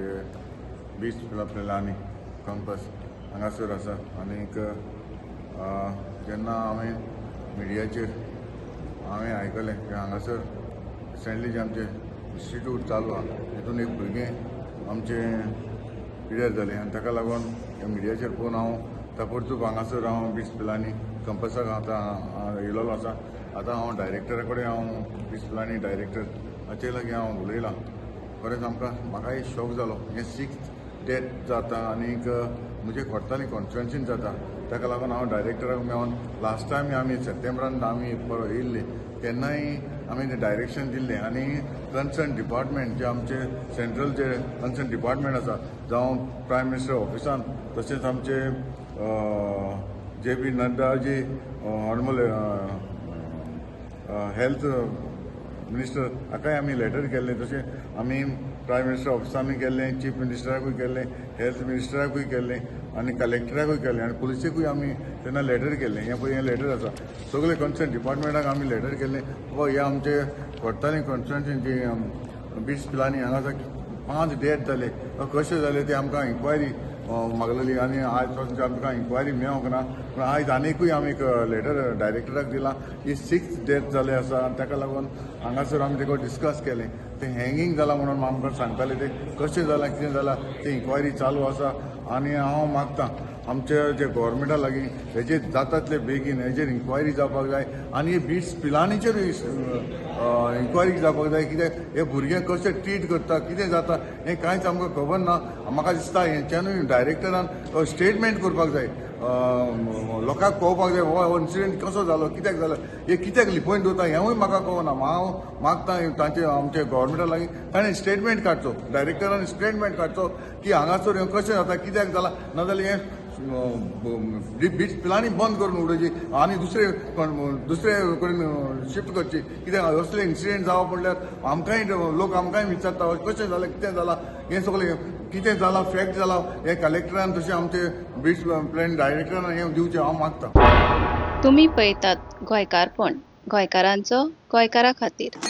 म्हणजे bits Pilani compass हांगासर आसा. आनीक जेन्ना हांवें मिडियाचेर हांवें आयकलें की हांगासर रिसेंटली जे आमचे इन्स्टिट्यूट चालू आहा, तितून एक भुरगें आमचें पिड्यार जालें आनी ताका लागून ह्या मिडियाचेर पळोवन हांव ताबडतोब हांगासर हांव बिट्स पिलानी कंपसाक आतां येयलेलो आसा. आतां हांव डायरेक्टरा कडेन, हांव बिट्स पिलानी डायरेक्टर हाचे लागीं हांव उलयलां. खरेंच आमकां, म्हाकाय शॉक जालो. हें सिक्स डेथ जाता आनीक म्हजे कोडताली कॉन्स्टिट्युएन्सीन जाता. ताका लागून हांव डायरेक्टराक मेळोन, लास्ट टायम आमी सप्टेंबरान आमी येयल्ले तेन्नाय आमी ते डायरेक्शन दिल्लें आनी कन्सर्न डिपार्टमेंट जे आमचे सेंट्रल जे कन्सर्न डिपार्टमेंट आसा, जावं प्रायम मिनिस्टर ऑफिसान, तशेंच आमचे J P Naddaji, honourable health minister, हाकाय आमी लेटर केल्लें. तशें आमी प्रायम मिनिस्टर ऑफिसानूय केल्लें, चीफ मिनिस्टराकूय केल्लें, हेल्थ मिनिस्टराकूय केल्लें आनी कलेक्टराकूय केल्लें आनी पुलिसेकूय आमी तेन्ना लेटर केल्लें. हें पळय, हें लेटर आसा. सगळे कन्सर्न डिपार्टमेंटाक आमी लेटर केल्लें. बाबा, हे आमचे कोडताली कॉन्स्टिट्युएन्सी बिट्स पिलानी हांगा 5 डेथ जाले, कशें जाले ते आमकां इन्क्वायरी मागलेली आनी आयज पासून आमकां इन्क्वायरी मेळोंक ना. पूण आयज आनिकूय आमी एक लेटर डायरेक्टराक दिलां. ही सिक्स डेथ जाले आसा आनी ताका लागून हांगासर आमी ताका डिस्कस केलें. तें हँगींग जालां म्हणून आमकां सांगताले. तें कशें जालां, कितें जालां, तें इन्क्वायरी चालू आसा. आनी हांव मागतां आमच्या जे गोवोरमेंटा लागीं, हेजेर जाता तितले बेगीन हेजेर इन्क्वायरी जावपाक जाय आनी बिट्स पिलानीचेर इन्क्वायरी जावपाक जाय. कित्याक हे भुरगे कशे ट्रीट करता, कितें जाता, हें कांयच आमकां खबर ना. म्हाका दिसता हेंच्यानूय डायरेक्टरान स्टेटमेंट करपाक जाय, लोकांक कळोवपाक जाय हो इन्सिडंट कसो जालो, कित्याक जालो, हे कित्याक लिपोवन दवरता, हेंवूय म्हाका कळना. हांव मागता तांचे, आमचे गोवोरमेंटा लागीं, ताणें स्टेटमेंट काडचो, डायरेक्टरान स्टेटमेंट काडचो की हांगासर हें कशें जाता, कित्याक जाला. नाजाल्यार हें बिट्स पिलानी बंद करून उडोवची आनी दुसरे दुसरे कडेन शिफ्ट करची. कित्याक असले इन्सिडंट जावप म्हणल्यार आमकांय लोक आमकांय विचारता, कशें जालें, कितें जालां, हें सगळें कितें जालां, फॅक्ट जालां, हें कलेक्टरान तशें आमचे बिट्स पिलानी डायरेक्टरान हें दिवचें हांव मागता. तुमी पळयतात गोंयकारपण, गोंयकारांचो गोंयकारा खातीर.